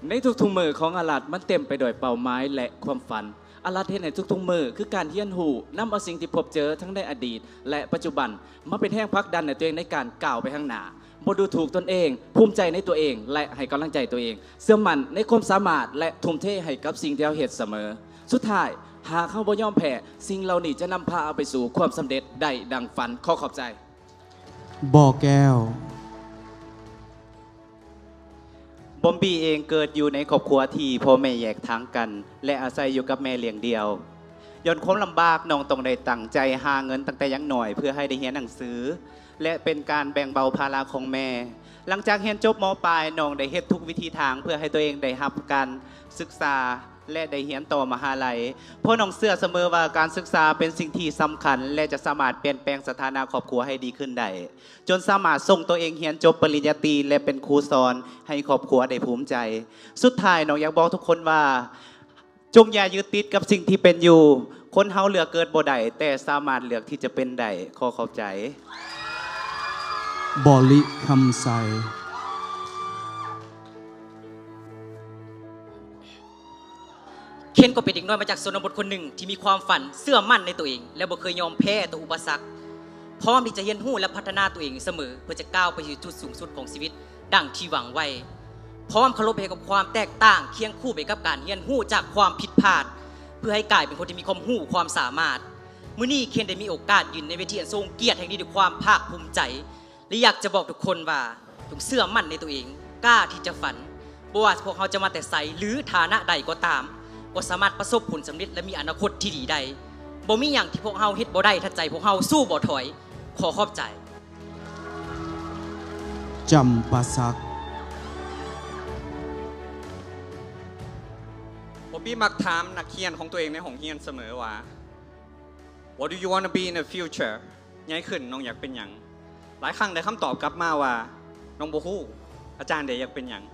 ໃນທຸກໆມື້ຂອງອາລັດ ມັນເຕັມໄປດ້ວຍເປົ້າໝາຍ ແລະ ຄວາມຝັນ. ອາລັດເຮັດໃຫ້ທຸກໆມື້ຄືການຮຽນຮູ້, ນຳເອົາສິ່ງທີ່ພົບເຈີທັງໃນອະດີດ ແລະ ປັດຈຸບັນ ມາເປັນແຮງຜັກດັນໃຫ້ຕົວເອງໃນການກ້າວໄປຂ້າງໜ້າ, ບໍ່ດູຖູກຕົນເອງ, ພູມໃຈໃນຕົວເອງ ແລະ ໃຫ້ກຳລັງໃຈຕົວເອງ, ເຊື່ອໝັ້ນໃນຄວາມສາມາດ ແລະ ທຸ່ມເທໃຫ້ກັບສິ່ງທີ່ເຮົາເຮັດສະເໝີ. ສຸດທ້າຍ, ຫາກເຮົາບໍ່ຍອມແພ້, ສິ່ງເຫຼົ່ານີ້ຈະນຳພາເຮົາໄປສູ່ຄວາມສຳເລັດໄດ້ດັ່ງຝັນ. ຂໍຂອບໃຈ. ບໍ່ແກ້ວ. ບອມບີເອງເກີດຢູ່ໃນຄອບຄົວທີ່ພໍ່ແມ່ແຍກທາງກັນ ແລະ ອາໄສຢູ່ກັບແມ່ລ້ຽງດ່ຽວ. ຍ້ອນຄວາມລຳບາກ, ນ້ອງຕ້ອງໄດ້ຕັ້ງໃຈຫາເງິນຕັ້ງແຕ່ຍັງນ້ອຍ ເພື່ອໃຫ້ໄດ້ຮຽນໜັງສື ແລະ ເປັນການແບ່ງເບົາພາລະຂອງແມ່. ຫຼັງຈາກຮຽນຈົບ ມ.ປາຍ, ນ້ອງໄດ້ເຮັດທຸກວິທີທາງເພື່ອໃຫ້ຕົວເອງໄດ້ຮັບການສຶກສາ ແລະ ໄດ້ຮຽນຕໍ່ມະຫາໄລ, ເພາະນ້ອງເຊື່ອສະເໝີວ່າການສຶກສາເປັນສິ່ງທີ່ສຳຄັນ ແລະ ຈະສາມາດປ່ຽນແປງສະຖານະຄອບຄົວໃຫ້ດີຂຶ້ນໄດ້. ຈົນສາມາດສົ່ງຕົວເອງຮຽນຈົບປະລິນຍາຕີ ແລະ ເປັນຄູສອນໃຫ້ຄອບຄົວໄດ້ພູມໃຈ. ສຸດທ້າຍ, ນ້ອງຢາກບອກທຸກຄົນວ່າ, ຈົ່ງຢ່າຍຶດຕິດກັບສິ່ງທີ່ເປັນຢູ່. ຄົນເຮົາເລືອກເກີດບໍ່ໄດ້, ແຕ່ສາມາດເລືອກທີ່ຈະເປັນໄດ້. ຂໍຂອບໃຈ. ບໍລິ ຄຳໄຊ. ເຄນກໍເປັນເດັກນ້ອຍມາຈາກຊົນນະບົດຄົນໜຶ່ງທີ່ມີຄວາມຝັນ, ເຊື່ອໝັ້ນໃນຕົວເອງ ແລະ ບໍ່ເຄີຍຍອມແພ້ຕໍ່ອຸປະສັກ, ພ້ອມທີ່ຈະຮຽນຮູ້ ແລະ ພັດທະນາຕົວເອງສະເໝີ ເພື່ອຈະກ້າວໄປສູ່ຈຸດສູງສຸດຂອງຊີວິດ ດັ່ງທີ່ຫວັງໄວ້, ພ້ອມເຄົາລົບໃຫ້ກັບຄວາມແຕກຕ່າງ, ຄຽງຄູ່ໄປກັບການຮຽນຮູ້ຈາກຄວາມຜິດພາດ ເພື່ອໃຫ້ກາຍເປັນຄົນທີ່ມີຄວາມຮູ້ຄວາມສາມາດ. ມື້ນີ້ເຄນໄດ້ມີໂອກາດຢືນໃນເວທີອັນຊົງກຽດແຫ່ງນີ້ດ້ວຍຄວາມພາກພູມໃຈ ແລະ ຢາກຈະບອກທຸກຄົນວ່າ ຈົ່ງເຊື່ອໝັ້ນໃນຕົວເອງ, ກ້າທີ່ຈະຝັນ. ບໍ່ວ່າພວກເຮົາຈະມາແຕ່ໃສ ຫຼື ຖານະໃດກໍຕາມ, ກໍສາມາດປະສົບຜົນສຳເລັດ ແລະ ມີອະນາຄົດທີ່ດີໄດ້. ບໍ່ມີຫຍັງທີ່ພວກເຮົາເຮັດບໍ່ໄດ້ ຖ້າໃຈພວກເຮົາສູ້ບໍ່ຖອຍ. ຂໍຂອບໃຈ. ຈຳປາສັກ. ບອບບີມັກຖາມນັກຮຽນຂອງຕົວເອງໃນຫ້ອງຮຽນສະເໝີວ່າ What do you wanna be in the future? ໃຫຍ່ຂຶ້ນນ້ອງຢາກເປັນຫຍັງ? ຫຼາຍຄັ້ງໄດ້ຄຳຕອບກັບມາວ່າ ນ້ອງບໍ່ຮູ້. ອາຈານເດ ຢາກເປັນຫຍັງ?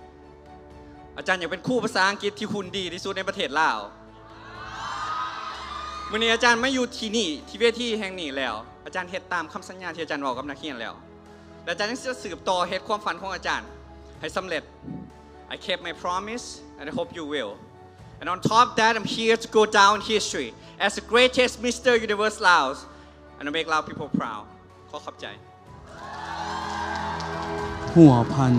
ອາຈານຢາກເປັນຄູພາສາອັງກິດທີ່ຫຸ່ນດີທີ່ສຸດໃນປະເທດລາວ. ມື້ນີ້ອາຈານມາຢູ່ທີ່ນີ້ ທີ່ເວທີແຫ່ງນີ້ແລ້ວ, ອາຈານເຮັດຕາມຄຳສັນຍາທີ່ອາຈານເວົ້າກັບນັກຮຽນແລ້ວ ແລະ ອາຈານຍັງຈະສືບຕໍ່ເຮັດຄວາມຝັນຂອງອາຈານໃຫ້ສຳເລັດ. I kept my promise and I hope you will. And on top of that, I'm here to go down in history as the greatest Mister Universe Laos and make Lao people proud. ຂໍຂອບໃຈ. ຫົວພັນ.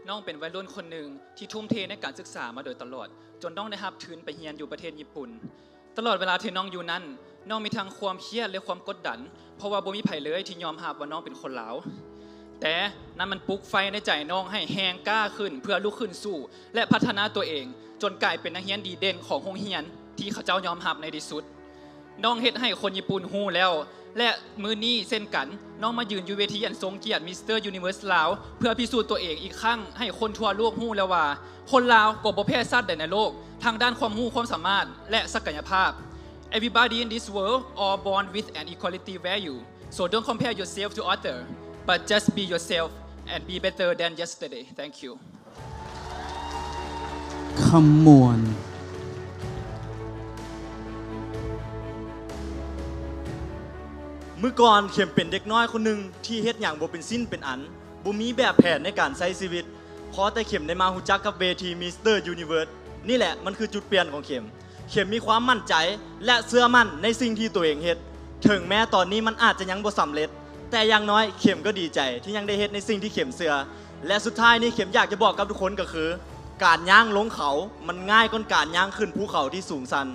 ນ້ອງເປັນໄວລຸ້ນຄົນໜຶ່ງທີ່ທຸ່ມເທໃນການສຶກສາມາໂດຍຕະຫຼອດ, ຈົນນ້ອງໄດ້ຮັບທຶນໄປຮຽນຢູ່ປະເທດຍີ່ປຸ່ນ. ຕະຫຼອດເວລາທີ່ນ້ອງຢູ່ນັ້ນ, ນ້ອງມີທັງຄວາມຄຽດ ແລະ ຄວາມກົດດັນ, ເພາະວ່າບໍ່ມີໃຜເລີຍທີ່ຍອມຮັບວ່ານ້ອງເປັນຄົນລາວ. ແຕ່ນັ້ນມັນປຸກໄຟໃນໃຈນ້ອງໃຫ້ແຮງກ້າຂຶ້ນ ເພື່ອລຸກຂຶ້ນສູ້ ແລະ ພັດທະນາຕົວເອງ ຈົນກາຍເປັນນັກຮຽນດີເດັ່ນຂອງໂຮງຮຽນທີ່ເຂົາເຈົ້າຍອມຮັບໃນທີ່ສຸດ. ນ້ອງເຮັດໃຫ້ຄົນຍີ່ປຸ່ນຮູ້ແລ້ວ ແລະ ມື້ນີ້ເຊັ່ນກັນ, ນ້ອງມາຢືນຢູ່ເວທີອັນຊົງກຽດ Mister Universe Laos ເພື່ອພິສູດຕົວເອງອີກຄັ້ງໃຫ້ຄົນທົ່ວໂລກຮູ້ແລ້ວວ່າ ຄົນລາວກໍບໍ່ແພ້ຊາດໃດໃນໂລກ ທາງດ້ານຄວາມຮູ້ຄວາມສາມາດ ແລະ ສັກກະຍະພາບ. Everybody in this world are born with an equality value, so don't compare yourself to other, but just be yourself and be better than yesterday. Thank you. ຄຳມ່ວນ. ມື້ກ່ອນເຂັມເປັນເດັກນ້ອຍຄົນໜຶ່ງທີ່ເຮັດຫຍັງບໍ່ເປັນຊິ້ນເປັນອັນ, ບໍ່ມີແບບແຜນໃນການໃຊ້ຊີວິດ. ພໍແຕ່ເຂັມໄດ້ມາຮູ້ຈັກກັບເວທີ Mister Universe ນີ້ແຫຼະ ມັນຄືຈຸດປ່ຽນຂອງເຂັມ. ເຂັມມີຄວາມໝັ້ນໃຈ ແລະ ເຊື່ອໝັ້ນໃນສິ່ງທີ່ຕົວເອງເຮັດ. ເຖິງແມ້ຕອນນີ້ມັນອາດຈະຍັງບໍ່ສຳເລັດ, ແຕ່ຢ່າງນ້ອຍເຂັມກໍດີໃຈທີ່ຍັງໄດ້ເຮັດໃນສິ່ງທີ່ເຂັມເຊື່ອ. ແລະ ສຸດທ້າຍນີ້ເຂັມຢາກຈະບອກກັບທຸກຄົນກໍຄື ການຍ່າງລົງເຂົາມັນງ່າຍກວ່າການຍ່າງຂຶ້ນພູເຂົາທີ່ສູງຊັນ.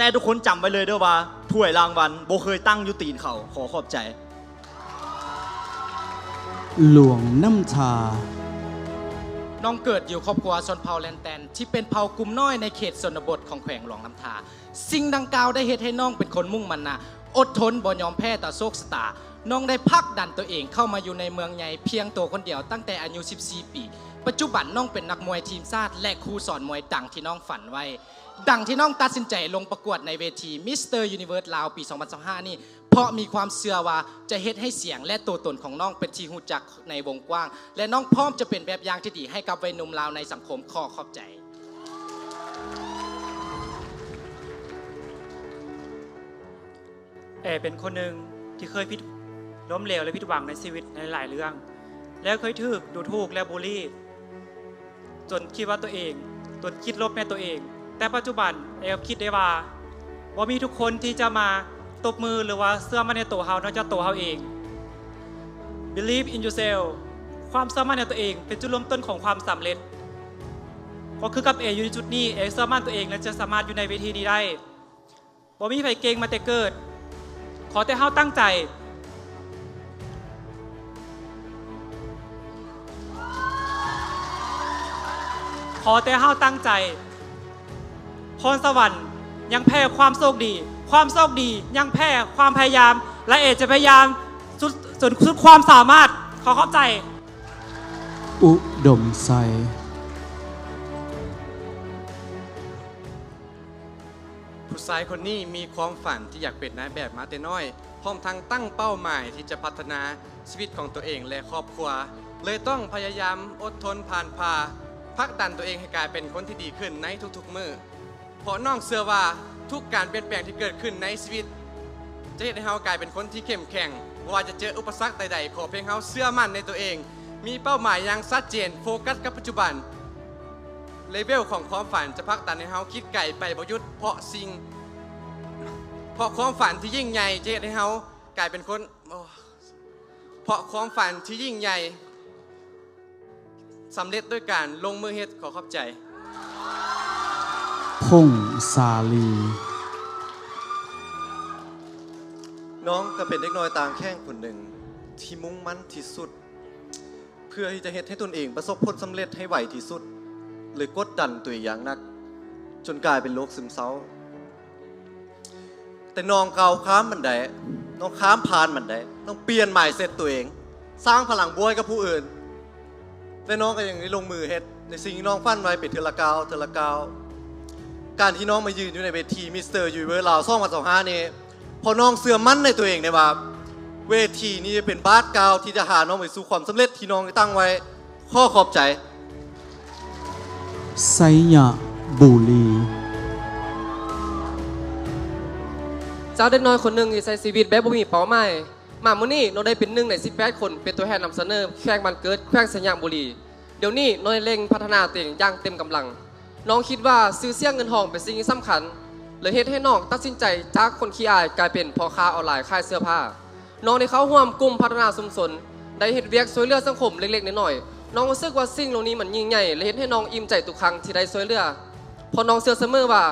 ແຕ່ທຸກຄົນຈຳໄວ້ເລີຍເດີ້ວ່າ ຖ້ວຍລາງວັນບໍ່ເຄີຍຕັ້ງຢູ່ຕີນເຂົາ. ຂໍຂອບໃຈ. ຫຼວງນ້ຳທາ. ນ້ອງເກີດຢູ່ຄອບຄົວຊົນເຜົ່າແລນແຕນ ທີ່ເປັນເຜົ່າກຸ່ມນ້ອຍໃນເຂດຊົນນະບົດຂອງແຂວງຫຼວງນ້ຳທາ. ສິ່ງດັ່ງກ່າວໄດ້ເຮັດໃຫ້ນ້ອງເປັນຄົນມຸ່ງມານະ, ອົດທົນ, ບໍ່ຍອມແພ້ຕໍ່ໂຊກຊະຕາ. ນ້ອງໄດ້ຜັກດັນຕົວເອງເຂົ້າມາຢູ່ໃນເມືອງໃຫຍ່ພຽງໂຕຄົນດຽວຕັ້ງແຕ່ອາຍຸສິບສີ່ປີ. ປັດຈຸບັນນ້ອງເປັນນັກມວຍທີມຊາດ ແລະ ຄູສອນມວຍດັ່ງທີ່ນ້ອງຝັນໄວ້. ດັ່ງທີ່ນ້ອງຕັດສິນໃຈລົງປະກວດໃນເວທີ Mister Universe Laos ປີສອງພັນຊາວຫ້ານີ້ ເພາະມີຄວາມເຊື່ອວ່າຈະເຮັດໃຫ້ສຽງ ແລະ ໂຕຕົນຂອງນ້ອງເປັນທີ່ຮູ້ຈັກໃນວົງກວ້າງ ແລະ ນ້ອງພ້ອມຈະເປັນແບບຢ່າງທີ່ດີໃຫ້ກັບໄວໜຸ່ມລາວໃນສັງຄົມ. ຂໍຂອບໃຈ. ແອເປັນຄົນໜຶ່ງທີ່ເຄີຍຜິດ ລົ້ມເຫຼວ ແລະ ຜິດຫວັງໃນຊີວິດໃນຫຼາຍເລື່ອງ. ແລະເຄີຍຖືກດູຖູກ ແລະບູລີ ຈົນຄິດວ່າຕົວເອງ ຈົນຄິດລົບໃນຕົວເອງ. ແຕ່ປັດຈຸບັນ ແອລຄິດໄດ້ວ່າ ບໍ່ມີທຸກຄົນທີ່ຈະມາຕົບມື ຫຼືວ່າເຊື່ອໝັ້ນໃນໂຕເຮົາ ນອກຈາກໂຕເຮົາເອງ. Believe in yourself. ຄວາມເຊື່ອໝັ້ນໃນຕົວເອງ ເປັນຈຸດເລີ່ມຕົ້ນຂອງຄວາມສຳເລັດ. ກໍຄືກັບແອຢູ່ໃນຈຸດນີ້, ແອເຊື່ອໝັ້ນຕົວເອງ ແລະ ຈະສາມາດຢູ່ໃນເວທີນີ້ໄດ້. ບໍ່ມີໃຜເກັ່ງມາແຕ່ເກີດ. ຂໍແຕ່ເຮົາຕັ້ງໃຈ. ຂໍແຕ່ເຮົາຕັ້ງໃຈ. ພອນສະຫວັນຍັງແພ້ຄວາມໂຊກດີ. ຄວາມໂຊກດີຍັງແພ້ຄວາມພະຍາຍາມ ແລະ ເອຈະພະຍາຍາມສຸດ, ຈົນສຸດຄວາມສາມາດ. ຂໍຂອບໃຈ. ອຸດົມໄຊ. ຜູ້ຊາຍຄົນນີ້ມີຄວາມຝັນທີ່ຢາກເປັນນາຍແບບມາແຕ່ນ້ອຍ, ພ້ອມທັງຕັ້ງເປົ້າໝາຍທີ່ຈະພັດທະນາຊີວິດຂອງຕົວເອງ ແລະ ຄອບຄົວ, ເລີຍຕ້ອງພະຍາຍາມອົດທົນຜ່ານຜ່າ, ຜັກດັນຕົວເອງໃຫ້ກາຍເປັນຄົນທີ່ດີຂຶ້ນໃນທຸກໆມື້. ເພາະນ້ອງເຊື່ອວ່າທຸກການປ່ຽນແປງທີ່ເກີດຂຶ້ນໃນຊີວິດ ຈະເຮັດໃຫ້ເຮົາກາຍເປັນຄົນທີ່ເຂັ້ມແຂງ, ບໍ່ວ່າຈະເຈີອຸປະສັກໃດໆ, ຂໍພຽງເຮົາເຊື່ອໝັ້ນໃນຕົວເອງ, ມີເປົ້າໝາຍຢ່າງຊັດເຈນ, ໂຟກັສກັບປັດຈຸບັນ. ເລເວວຂອງຄວາມຝັນຈະຜັກດັນໃຫ້ເຮົາຄິດໄກໄປບໍ່ຢຸດ, ເພາະສິ່ງ, ເພາະຄວາມຝັນທີ່ຍິ່ງໃຫຍ່ຈະເຮັດໃຫ້ເຮົາກາຍເປັນຄົນ, ໂອ້, ເພາະຄວາມຝັນທີ່ຍິ່ງໃຫຍ່ສຳເລັດດ້ວຍການລົງມືເຮັດ. ຂໍຂອບໃຈ. ພົງສາລີ. ນ້ອງກໍເປັນເດັກນ້ອຍຕ່າງແຂວງຄົນໜຶ່ງທີ່ມຸ່ງໝັ້ນທີ່ສຸດ ເພື່ອທີ່ຈະເຮັດໃຫ້ຕົນເອງປະສົບຜົນສຳເລັດໃຫ້ໄວທີ່ສຸດ ແລະ ກົດດັນຕົວເອງຢ່າງໜັກ ຈົນກາຍເປັນໂລກຊຶມເສົ້າ. ແຕ່ນ້ອງກ້າວຂ້າມມັນໄດ້, ນ້ອງຂ້າມຜ່ານມັນໄດ້, ນ້ອງປ່ຽນມາຍເຊັດຕົວເອງ, ສ້າງພະລັງບວກໃຫ້ກັບຜູ້ອື່ນ ແລະ ນ້ອງກໍຍັງໄດ້ລົງມືເຮັດໃນສິ່ງທີ່ນ້ອງຝັນໄວ້ເປັນເທື່ອລະກ້າວ, ເທື່ອລະກ້າວ. ການທີ່ນ້ອງມາຢືນຢູ່ໃນເວທີ Mister Universe ລາວ ສອງພັນຊາວຫ້ານີ້ ເພາະນ້ອງເຊື່ອໝັ້ນໃນຕົວເອງໄດ້ວ່າ ເວທີນີ້ຈະເປັນບາດກ້າວທີ່ຈະພານ້ອງໄປສູ່ຄວາມສຳເລັດທີ່ນ້ອງໄດ້ຕັ້ງໄວ້. ຂໍຂອບໃຈ. ໄຊຍະບູລີ. ຈາກເດັກນ້ອຍຄົນໜຶ່ງທີ່ໃຊ້ຊີວິດແບບບໍ່ມີເປົ້າໝາຍ, ມາມື້ນີ້ນ້ອງໄດ້ເປັນໜຶ່ງໃນສິບແປດຄົນ ເປັນຕົວແທນນຳສະເໜີແຂວງບ້ານເກີດ ແຂວງໄຊຍະບູລີ. ດຽວນີ້ນ້ອງໄດ້ເລັ່ງພັດທະນາຕົວເອງຢ່າງເຕັມກຳລັງ. ນ້ອງຄິດວ່າຊື່ສຽງເງິນທອງເປັນສິ່ງທີ່ສຳຄັນ ເລີຍເຮັດໃຫ້ນ້ອງຕັດສິນໃຈຈາກຄົນຂີ້ອາຍກາຍເປັນພໍ່ຄ້າອອນລາຍຂາຍເສື້ອຜ້າ. ນ້ອງໄດ້ເຂົ້າຮ່ວມກຸ່ມພັດທະນາຊຸມຊົນ, ໄດ້ເຮັດວຽກຊ່ວຍເຫຼືອສັງຄົມເລັກໆນ້ອຍໆ. ນ້ອງຮູ້ສຶກວ່າສິ່ງເຫຼົ່ານີ້ມັນຍິ່ງໃຫຍ່ ແລະ ເຮັດໃຫ້ນ້ອງອີ່ມໃຈທຸກຄັ້ງທີ່ໄດ້ຊ່ວຍເຫຼືອ. ເພາະນ້ອງເຊື່ອສະເໝີວ່າ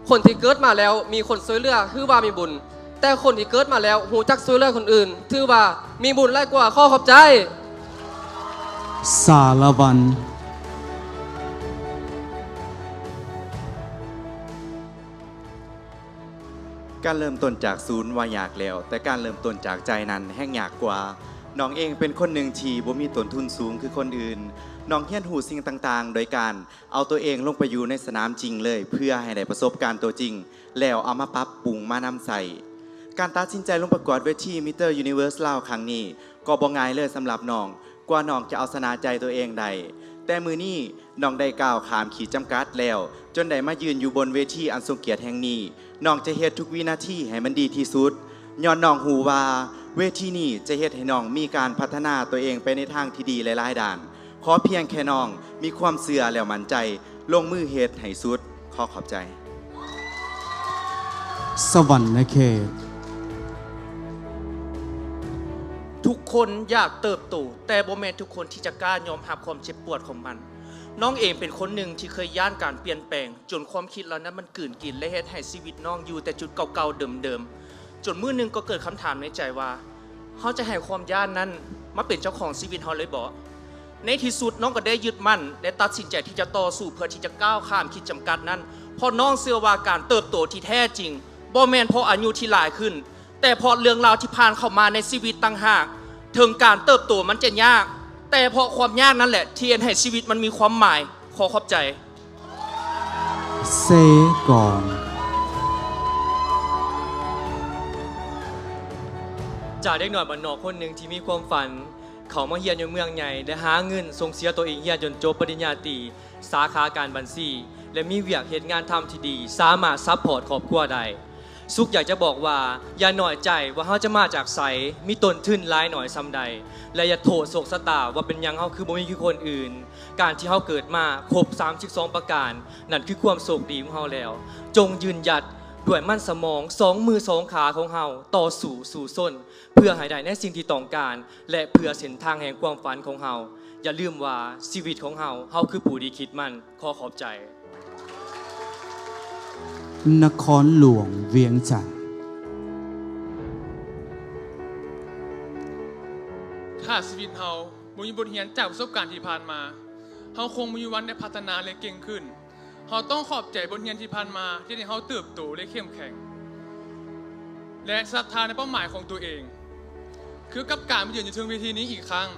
ຄົນທີ່ເກີດມາແລ້ວມີຄົນຊ່ວຍເຫຼືອ ຖືວ່າມີບຸນ, ແຕ່ຄົນທີ່ເກີດມາແລ້ວຮູ້ຈັກຊ່ວຍເຫຼືອຄົນອື່ນ ຖືວ່າມີບຸນຫຼາຍກວ່າ. ຂໍຂອບໃຈ. ສາລະວັນ. ການເລີ່ມຕົ້ນຈາກສູນວ່າຍາກແລ້ວ, ແຕ່ການເລີ່ມຕົ້ນຈາກໃຈນັ້ນແຮ່ງຍາກກວ່າ. ນ້ອງເອງເປັນຄົນໜຶ່ງທີ່ບໍ່ມີຕົ້ນທຶນສູງຄືຄົນອື່ນ. ນ້ອງຮຽນຮູ້ສິ່ງຕ່າງໆໂດຍການເອົາຕົວເອງລົງໄປຢູ່ໃນສະໜາມຈິງເລີຍ ເພື່ອໃຫ້ໄດ້ປະສົບການຕົວຈິງ ແລ້ວເອົາມາປັບປຸງມານຳໃຊ້. ການຕັດສິນໃຈລົງປະກວດເວທີ Mister Universe ລາວ ຄັ້ງນີ້ ກໍບໍ່ງ່າຍເລີຍສຳລັບນ້ອງ. ກວ່ານ້ອງຈະເອົາຊະນະໃຈຕົວເອງໄດ້, ແຕ່ມື້ນີ້ນ້ອງໄດ້ກ້າວຂ້າມຂີດຈຳກັດແລ້ວ ຈົນໄດ້ມາຢືນຢູ່ບົນເວທີອັນຊົງກຽດແຫ່ງນີ້. ນ້ອງຈະເຮັດທຸກວິນາທີໃຫ້ມັນດີທີ່ສຸດ, ຍ້ອນນ້ອງຮູ້ວ່າເວທີນີ້ຈະເຮັດໃຫ້ນ້ອງມີການພັດທະນາຕົວເອງໄປໃນທາງທີ່ດີຫຼາຍໆດ້ານ. ຂໍພຽງແຄ່ນ້ອງມີຄວາມເຊື່ອແລ້ວໝັ້ນໃຈ, ລົງມືເຮັດໃຫ້ສຸດ. ຂໍຂອບໃຈ. ສະຫວັນນະເຂດ. ທຸກຄົນຢາກເຕີບໂຕ, ແຕ່ບໍ່ແມ່ນທຸກຄົນທີ່ຈະກ້າຍອມຮັບຄວາມເຈັບປວດຂອງມັນ. ນ້ອງເອງເປັນຄົນໜຶ່ງທີ່ເຄີຍຢ້ານການປ່ຽນແປງ, ຈົນຄວາມຄິດເຫຼົ່ານັ້ນມັນກືນກິນ ແລະ ເຮັດໃຫ້ຊີວິດນ້ອງຢູ່ແຕ່ຈຸດເກົ່າໆເດີມໆ. ຈົນມື້ໜຶ່ງກໍເກີດຄຳຖາມໃນໃຈວ່າ, ເຮົາຈະໃຫ້ຄວາມຢ້ານນັ້ນມາເປັນເຈົ້າຂອງຊີວິດເຮົາເລີຍບໍ? ໃນທີ່ສຸດນ້ອງກໍໄດ້ຍຶດໝັ້ນ ແລະ ຕັດສິນໃຈທີ່ຈະຕໍ່ສູ້ເພື່ອທີ່ຈະກ້າວຂ້າມຂີດຈຳກັດນັ້ນ, ເພາະນ້ອງເຊື່ອວ່າການເຕີບໂຕທີ່ແທ້ຈິງບໍ່ແມ່ນເພາະອາຍຸທີ່ຫຼາຍຂຶ້ນ, ແຕ່ເພາະເລື່ອງລາວທີ່ຜ່ານເຂົ້າມາໃນຊີວິດຕ່າງຫາກ. ເຖິງການເຕີບໂຕມັນຈະຍາກ, ແຕ່ເພາະຄວາມຍາກນັ້ນແຫຼະທີ່ເຮັດໃຫ້ຊີວິດມັນມີຄວາມໝາຍ. ຂໍຂອບໃຈ. ເຊກອງ. ຈາກເດັກນ້ອຍບ້ານນອກຄົນໜຶ່ງທີ່ມີຄວາມຝັນ, ເຂົ້າມາຮຽນຢູ່ເມືອງໃຫຍ່ ແລະ ຫາເງິນສົ່ງເສຍຕົວເອງຮຽນຈົນຈົບປະລິນຍາຕີ ສາຂາການບັນຊີ ແລະ ມີວຽກເຮັດງານທຳທີ່ດີ, ສາມາດຊັບພອດຄອບຄົວໄດ້. ສຸກຢາກຈະບອກວ່າ ຢ່ານ້ອຍໃຈວ່າເຮົາຈະມາຈາກໃສ, ມີຕົ້ນທຶນຫຼາຍໜ້ອຍສ່ຳໃດ ແລະ ຢ່າໂທດໂຊກຊະຕາວ່າເປັນຫຍັງເຮົາຄືບໍ່ມີຄືຄົນອື່ນ. ການທີ່ເຮົາເກີດມາຄົບສາມສິບສອງປະການ, ນັ້ນຄືຄວາມໂຊກດີຂອງເຮົາແລ້ວ. ຈົ່ງຢືນຢັດດ້ວຍມັນສະໝອງ, ສອງມືສອງຂາຂອງເຮົາ, ຕໍ່ສູ້ສູ້ຊົນ ເພື່ອໃຫ້ໄດ້ໃນສິ່ງທີ່ຕ້ອງການ ແລະ ເພື່ອເສັ້ນທາງແຫ່ງຄວາມຝັນຂອງເຮົາ. ຢ່າລືມວ່າຊີວິດຂອງເຮົາ, ເຮົາຄືຜູ້ທີ່ຄິດມັນ. ຂໍຂອບໃຈ. ນະຄອນຫຼວງວຽງຈັນ. ຖ້າຊີວິດເຮົາບໍ່ມີບົດຮຽນຈາກປະສົບການທີ່ຜ່ານມາ, ເຮົາຄົງບໍ່ມີວັນໄດ້ພັດທະນາ ແລະ ເກັ່ງຂຶ້ນ. ເຮົາຕ້ອງຂອບໃຈບົດຮຽນທີ່ຜ່ານມາ ທີ່ເຮັດໃຫ້ເຮົາເຕີບໂຕ ແລະ ເຂັ້ມແຂງ ແລະ ສັດທາໃນເປົ້າໝາຍຂອງຕົວເອງ. ຄືກັບການມາຢືນຢູ່ເທິງເວທີນີ້ອີກຄັ້ງ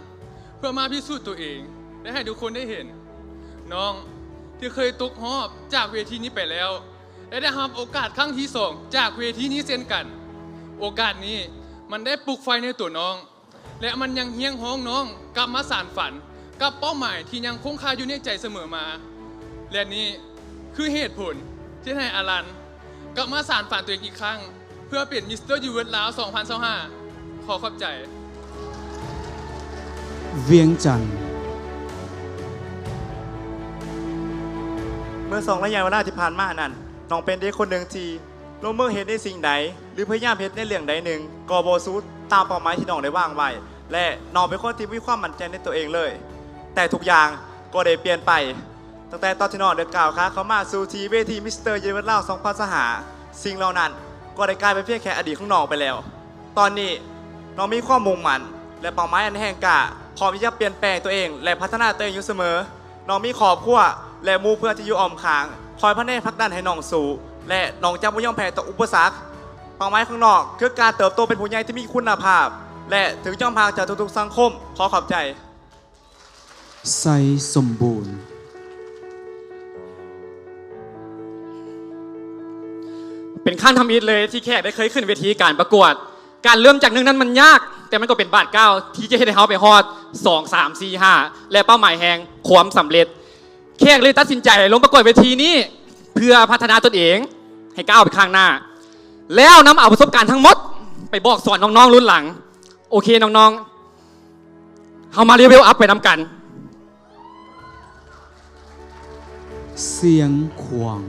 ເພື່ອມາພິສູດຕົວເອງ ແລະ ໃຫ້ທຸກຄົນໄດ້ເຫັນ. ນ້ອງທີ່ເຄີຍຕົກຮອບຈາກເວທີນີ້ໄປແລ້ວ ແລະ ໄດ້ຮັບໂອກາດຄັ້ງທີສອງຈາກເວທີນີ້ເຊັ່ນກັນ. ໂອກາດນີ້ມັນໄດ້ປຸກໄຟໃນຕົວນ້ອງ ແລະ ມັນຍັງຮຽກຮ້ອງນ້ອງກັບມາສານຝັນກັບເປົ້າໝາຍທີ່ຍັງຄົງຄາຢູ່ໃນໃຈສະເໝີມາ. ແລະ ນີ້ຄືເຫດຜົນທີ່ເຮັດໃຫ້ອາລັນກັບມາສານຝັນຕົວເອງອີກຄັ້ງ ເພື່ອເປັນມິສເຕີຢູນິເວີສລາວສອງພັນຊາວຫ້າ. ຂໍຂອບໃຈ. ວຽງຈັນ. ເມື່ອສອງໄລຍະເວລາທີ່ຜ່ານມານັ້ນ, ນ້ອງເປັນເດັກຄົນໜຶ່ງທີ່ ລົງມືເຮັດໃນສິ່ງໃດ ຫຼື ພະຍາຍາມເຮັດໃນເລື່ອງໃດໜຶ່ງ ກໍບໍ່ສູນຕາມເປົ້າໝາຍທີ່ນ້ອງໄດ້ວາງໄວ້ ແລະ ນ້ອງເປັນຄົນທີ່ບໍ່ມີຄວາມໝັ້ນໃຈໃນຕົວເອງເລີຍ. ແຕ່ທຸກຢ່າງກໍໄດ້ປ່ຽນໄປ ຕັ້ງແຕ່ຕອນທີ່ນ້ອງໄດ້ກ້າວຂາເຂົ້າມາສູ່ທີ່ເວທີມິສເຕີຢູນິເວີສລາວສອງພັນຊາວຫ້າ. ສິ່ງເຫຼົ່ານັ້ນກໍໄດ້ກາຍເປັນພຽງແຄ່ອະດີດຂອງນ້ອງໄປແລ້ວ. ຕອນນີ້ນ້ອງມີຄວາມມຸ່ງໝັ້ນ ແລະ ເປົ້າໝາຍອັນແຮງກ້າ, ພ້ອມທີ່ຈະປ່ຽນແປງຕົວເອງ ແລະ ພັດທະນາຕົວເອງຢູ່ສະເໝີ. ນ້ອງມີຄອບຄົວ ແລະ ໝູ່ເພື່ອນທີ່ຢູ່ອ້ອມຂ້າງ ຄອຍພະແນງຜັກດັນໃຫ້ນ້ອງສູ້ ແລະ ນ້ອງຈະບໍ່ຍອມແພ້ຕໍ່ອຸປະສັກ. ເປົ້າໝາຍຂອງນ້ອງຄືການເຕີບໂຕເປັນຜູ້ໃຫຍ່ທີ່ມີຄຸນນະພາບ ແລະ ຖືກຍອມຮັກຈາກທຸກໆສັງຄົມ. ຂໍຂອບໃຈ. ໄຊສົມບູນ. ເປັນຄັ້ງທຳອິດເລີຍທີ່ແຂກໄດ້ເຄີຍຂຶ້ນເວທີການປະກວດ. ການເລີ່ມຈາກໜຶ່ງນັ້ນມັນຍາກ, ແຕ່ມັນກໍເປັນບາດກ້າວທີ່ຈະເຮັດໃຫ້ເຮົາໄປຮອດ ສອງ ສາມ ສີ່ ຫ້າ ແລະ ເປົ້າໝາຍແຫ່ງຄວາມສຳເລັດ. ແຂກເລີຍຕັດສິນໃຈລົງປະກວດເວທີນີ້ ເພື່ອພັດທະນາຕົນເອງໃຫ້ກ້າວໄປຂ້າງໜ້າ. ແລ້ວນຳເອົາປະສົບການທັງໝົດໄປບອກສອນນ້ອງໆລຸ້ນຫຼັງ. ໂອເຄນ້ອງໆ, ເຮົາມາເລເວລອັບໄປນຳກັນ. ສຽງຂວາງ.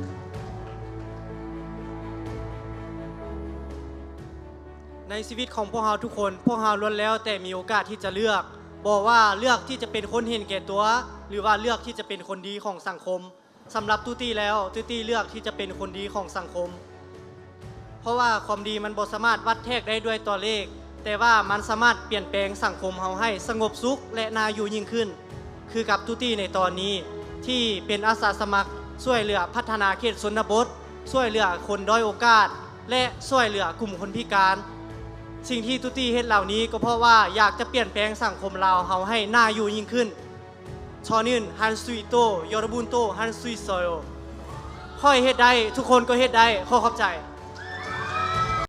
ໃນຊີວິດຂອງພວກເຮົາທຸກຄົນ, ພວກເຮົາລ້ວນແລ້ວແຕ່ມີໂອກາດທີ່ຈະເລືອກ, ບໍ່ວ່າເລືອກທີ່ຈະເປັນຄົນເຫັນແກ່ຕົວ ຫຼືວ່າເລືອກທີ່ຈະເປັນຄົນດີຂອງສັງຄົມ. ສຳລັບຕູຕີແລ້ວ, ຕູຕີເລືອກທີ່ຈະເປັນຄົນດີຂອງສັງຄົມ. ເພາະວ່າຄວາມດີມັນບໍ່ສາມາດວັດແທກໄດ້ດ້ວຍຕົວເລກ, ແຕ່ວ່າມັນສາມາດປ່ຽນແປງສັງຄົມເຮົາໃຫ້ສະຫງົບສຸກ ແລະ ໜ້າຢູ່ຍິ່ງຂຶ້ນ. ຄືກັບຕູຕີໃນຕອນນີ້ ທີ່ເປັນອາສາສະໝັກຊ່ວຍເຫຼືອພັດທະນາເຂດຊົນນະບົດ, ຊ່ວຍເຫຼືອຄົນດ້ອຍໂອກາດ ແລະ ຊ່ວຍເຫຼືອກຸ່ມຄົນພິການ. ສິ່ງທີ່ຕູຕີເຮັດເຫຼົ່ານີ້ກໍເພາະວ່າຢາກຈະປ່ຽນແປງສັງຄົມລາວເຮົາໃຫ້ໜ້າຢູ່ຍິ່ງຂຶ້ນ. 저는 할 수 있도록 여러분도 할 수 있어요. ຂ້ອຍເຮັດໄດ້, ທຸກຄົນກໍເຮັດໄດ້. ຂໍຂອບໃຈ.